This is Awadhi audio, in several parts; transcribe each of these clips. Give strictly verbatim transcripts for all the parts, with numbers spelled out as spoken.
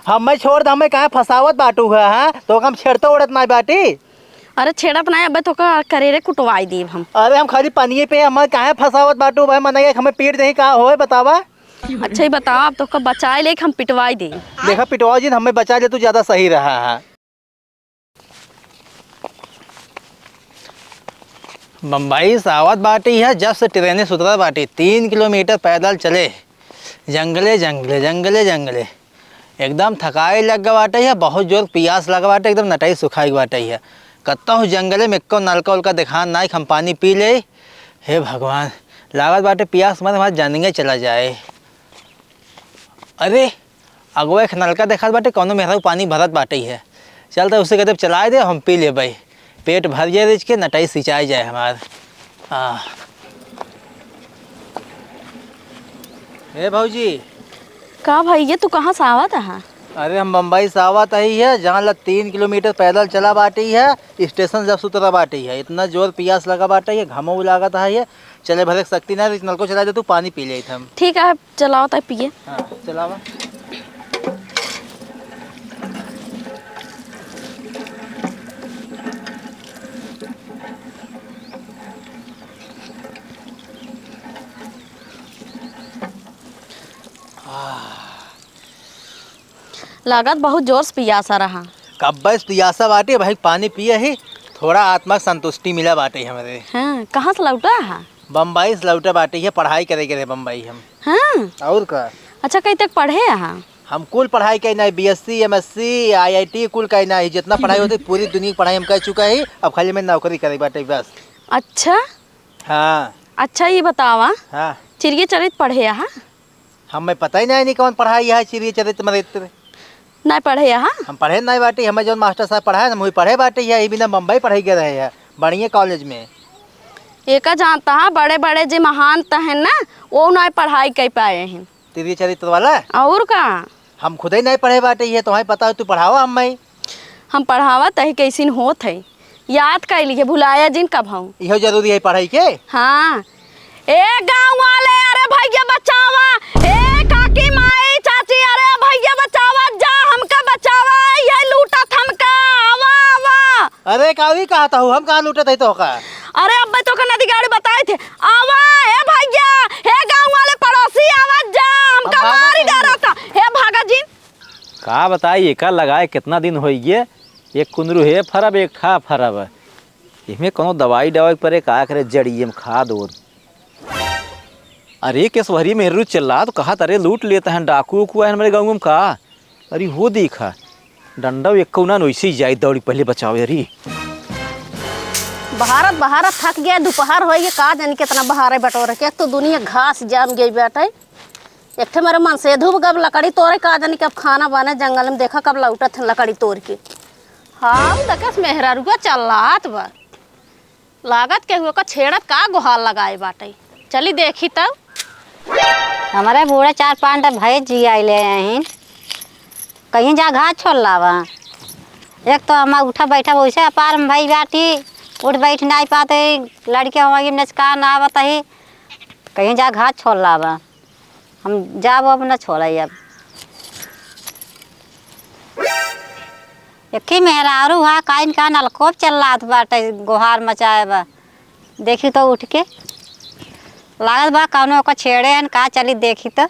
हमें छोड़ दे, हमें काहे फंसावत बाटू है, हाँ? तो हम छेड़ते उड़त नाई बाटी। अरे छेड़त नाई, अबे तो का करेरे कुटवाई देब हम। अरे हम खाली पनिये पे, हमें काहे फंसावत बाटू भाई, मने हमें पीट देही का होए बतावा? अच्छा ही बतावा, अब तो का बचाए ले कि हम पिटवाई दे। देखा पिटवाओ जिन, हमें बचा ले तू ज्यादा सही रहा है। बम्बई से आवत बाटी है, जब से ट्रेने से उतरत बाटी, तीन किलोमीटर पैदल चले, जंगले, जंगले, जंगले, जंगले। एकदम थकाई लग गवा बाटे है, बहुत जोर पियास लगा बाटे, एकदम नटई सुखाई बाटे है। कत्तहूँ जंगले में एक्को नलका उलका देखान नाई, हम पानी पी ले। हे भगवान, लागत बाटे पियास मत हमार जानिए चला जाए। अरे, अगवा एक नलका देखात बाटे, कौनो मेहरारू पानी भरत बाटे है। चल, त उसे कहते चलाए दे, हम पी लेबै, पेट भर जाए, रिच के नटाई सिंचाई जाए हमार। आ। ए भौजी। का भैया, तू कहाँ से आवत है? अरे, हम बम्बई से आवत ही है, जहाँ ला तीन किलोमीटर पैदल चला बाटी है, स्टेशन जब से उतरा बाटी है, इतना जोर पियास लगा बाटे है, घमऊ लागत है, चले भरे के शक्ति ना, नलको चला दे, तू पानी पी लेत हम। ठीक है, चलाओ तब पिए। हाँ, चलावा। लागत बहुत जोर से पियासा रहा। कब्बे से पियासा बाटे भाई, पानी पिए ही, थोड़ा आत्मा के संतुष्टि मिला बाटे हमरे। हाँ, कहाँ से लौटा है? बम्बई से लौटा बाटे, ये पढ़ाई करे के रहे बम्बई हम। हाँ। और का? अच्छा, कहीं तक पढ़े यहाँ? हम कुल पढ़ाई कहीं नहीं, बीएससी, एमएससी, आईआईटी कुल कहीं नहीं, जितना पढ़ाई होती पूरी दुनिया की पढ़ाई हम कर चुका ही, अब खाली मैं नौकरी करे बाटे बस। अच्छा। हाँ। अच्छा, ये बतावा। हाँ। चिरिये चरित पढ़े यहाँ? हमें पता ही नहीं, नहीं कौन पढ़ाई है चिरिये चरित मरित। नहीं पढ़े यहाँ? हम पढ़े नहीं बाटी, हमें जौन मास्टर साहब पढ़ाए, हम वही पढ़े बाटी है, ये बिना बम्बई पढ़े गए रहे हैं, बढ़िया कॉलेज में। एका जानता है, बड़े बड़े जे महान त हैं ना, वो नहीं पढ़ाई कर पाए हैं। तिरिये चरित्र वाला? और का? हम खुदे नहीं पढ़े बाटे, ये तोहई पता हो, तू पढ़ावा हमें। हम पढ़ावा तही कैसिन होत है, याद कर लिए, भुलाया जिन कब हूँ। इहो जरूरी है पढ़ाई के? हाँ। ए गाँव वाले, अरे भैया बचावा, ए काकी माई चाची, अरे भैया बचावा, जा हमका बचावा, ये लूटत हमका, आवा, आवा। अरे कावी कहा था, हम कहाँ लूटत है तो का? अरे अब्बे तो का नदी गाड़ी बताए थे, आवा, हे भैया, हे गाँव वाले पड़ोसी, आवा जा, हमका अब भागत मारी नहीं। डरता, हे भागा जिन। का बताई, एका लगाए कितना दिन होइ गए, एक कुंदरू हे फरब, एक ठा फरब। इहमें कौनो दवाई डवाई परे, का करे, जड़िए में खाद ओद। अरे केसवरी मेहरू चिल्ला तो कहा, अरे लूट लेते हैं, डाकू उकू है हमारे गाँव में का? अरे हो देखा, डंडा एक कौना नोइसे ही जाई दौड़ी पहले बचावे अरे। बहारत बहारत थक गया, दोपहर होइ गया, का जानी कितना बहारे बटोरे के, एक तो दुनिया घास जाम गई बाटे। एक ठे मेरे मन से धूप गब लकड़ी तोरे, का जानी कब खाना बने, जंगल में देखा कब लौटत हैं लकड़ी तोड़ के। हाँ, देखस मेहरारुआ चल्लात बा। लागत केहू ओकर छेड़त का गोहार लगाए बाटे। चली देखी तब। हमरे बूढ़े चार पाँच ठे भैंस जियाइले अहिन। कहीं जा घास छोल लावा। एक तो हम उठा बैठा वैसे अपार में भई बाटी, उठ बैठ नाई पाते, लड़के हमारी नचका ना आवत ही, कहीं जा घास छोल लावा। हम जाब अब न छोड़े अब। एक ही मेहरारू हा, काइन का नलकोप चल रहा बाटे, गोहार मचाए बा। देखी तो उठ के। लागत बा कौनो ओकर छेड़े हन का, चली देखी तो।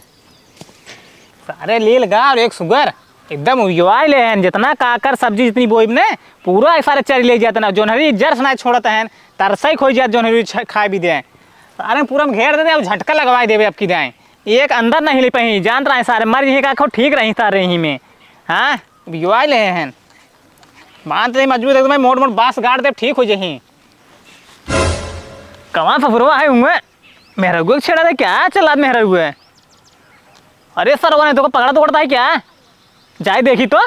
सारे लील गार एक सुगर एकदम उबियाए ले हन, जितना काकर सब्जी जितनी बोइब ने, पूरा एक सारे चरी ले जात ना, जोन्हरी जर से ना छोड़त हन, तरसई खोई जात जोन्हरी छ-, खाए भी दे। सारे पूरा में घेर देते, अब झटका लगवाए देबे अब की दाएं। एक अंदर नहीं ले पाई, जानत रहे सारे मर यहीं का खो ठीक रही सारे यहीं में। हाँ, उबियाए ले हन। बांध दे मजबूत एकदम, मोट मोट बांस गाड़ दे, ठीक हो जही। कवां ससुरवा है हुए? मेहरगुआ के छेड़ा दे क्या? चला मेहरगुआ। अरे सरवा ने तो को पकड़ा तो करता है क्या? जाए देखी तो।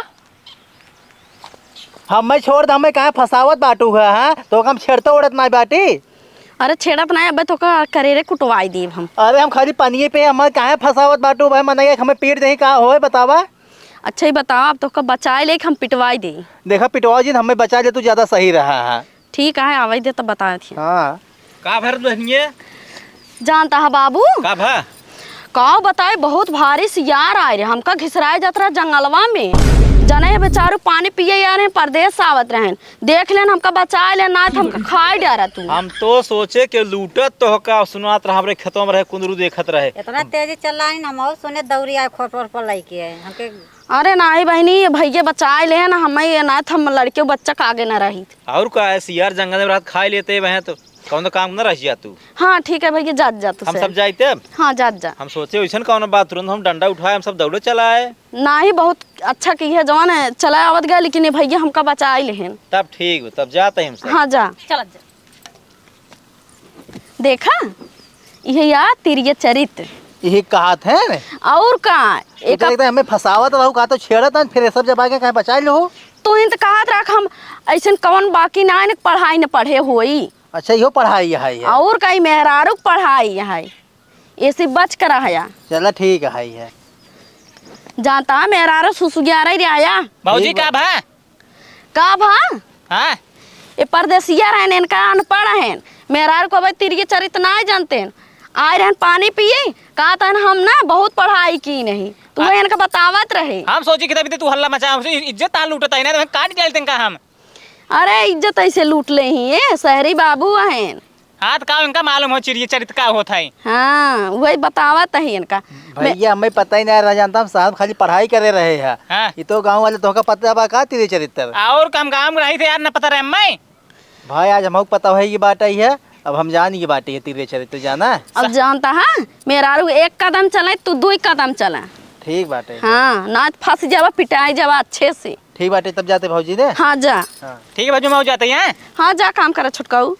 हमें छोड़ दे, हमें काहे फंसावत बाटू है, हाँ? तो हम छेड़ते उड़त नाई बाटी। अरे छेड़त नाई, अबे तो का करेरे कुटवाई देब हम। अरे हम खाली पनिये पे, हमें काहे फंसावत बाटू भाई, मने हमें पीट देही का होए बतावा? अच्छा ही बतावा, अब तो का बचाए ले कि हम पिटवाई दे। देखा पिटवाओ जिन, हमें बचा ले तू ज्यादा सही रहा है। ठीक है, आवे दे तब बताए थे। हाँ। का भर बहनिए? जानता है बाबू? का भा? का बताई, बहुत भारी सियार आए रहे, हमका घिसराए जात रहा जंगलवा में। जने बेचारू पानी पिए आ रहे, परदेस से आवत रहेन, देख लेन हमका बचाए लेन, ना तो हमका खाए डारा तू। हम तो सोचे के लूटत तो का सुनात रहा, हमरे खेतवा में रहे, कुंदरू देखत रहे। इतना तेजी चलाइन, हम और सुने दौरी आए, खोपर पर लइके आए हमके। अरे नाही बहिनी, ये भैया बचाए लेन, हमें ये ना तो हम लड़के बच्चा का आगे ना रही। और का है, सियार जंगल में रहत खाए लेते वह तो कौन काम न रह जा तू। हाँ ठीक है भैया, जात जा तू हम से। सब जाइते अब। हाँ जात जा। हम सोचे वैसन कौन बात, तुरंत हम डंडा उठाए, हम सब दौड़े चला आए। नाही, बहुत अच्छा की है जवान है, चला आवत गए, लेकिन ये भैया हमका बचाए लेन। तब ठीक बा, तब जाते हम सब। हाँ जा। चलत जा। देखा, इहे या तिरिय चरित्र। इहे कहत है ने? और का? एक एक हमें फंसावत रहू, का तो छेड़त हन, फिर ये सब जब आके कहीं बचाए लो। तू ही तो कहत रख, हम ऐसन कौन बाकी ना है, पढ़ाई न पढ़े होई। अच्छा, इहो पढ़ाई है, है। और का, ई मेहरारू के पढ़ाई है, ऐसे बच कर रहा। चला ठीक है, है। जानता, मेहरारू सुसुगिया रही आया। भौजी, ठीक बा। का भा? का भा? हाँ? ये परदेसिया रहन, इनका अनपढ़ हैं। मेहरारू को भाई तिरिये चरित ना जानते हैं। आए रहन पानी पिए, कहा तहन हम ना बहुत पढ़ाई की नहीं। तू आ- इनका बतावत रहे। हम सोची कि तभी तो तू हल्ला मचा, हमसे इज्जत ताल लूटत है ना, तो काट डालते हैं का हम? अरे इज्जत ऐसे लूट ले ही, ये शहरी बाबू हैं। हाँ, तो का इनका मालूम हो चिरिये चरित का होत है? हाँ, वही बतावत है इनका। मैं भैया, हमें पता ही नहीं रह जानता, हम साहब खाली पढ़ाई करे रहे हैं। हाँ। ये तो गाँव वाले तोहका पता बा का तिरिये चरित्र? और कम गाँव में रही थे यार, न पता रहे मैं। भाई, आज हमको पता है ये बात आई है, अब हम जान ये बात है तिरिये चरित्र जाना। अब जानता है, मेहरारू एक कदम चले, तू दुई कदम चला। ठीक बात है। हाँ, ना फंस जावा, पिटाई जावा अच्छे से। ठीक बात है, तब जाते भौजी ने। हाँ, जा। हाँ। ठीक है भौजी, मैं जाते हैं। हाँ, जा काम करा छोटकाऊ।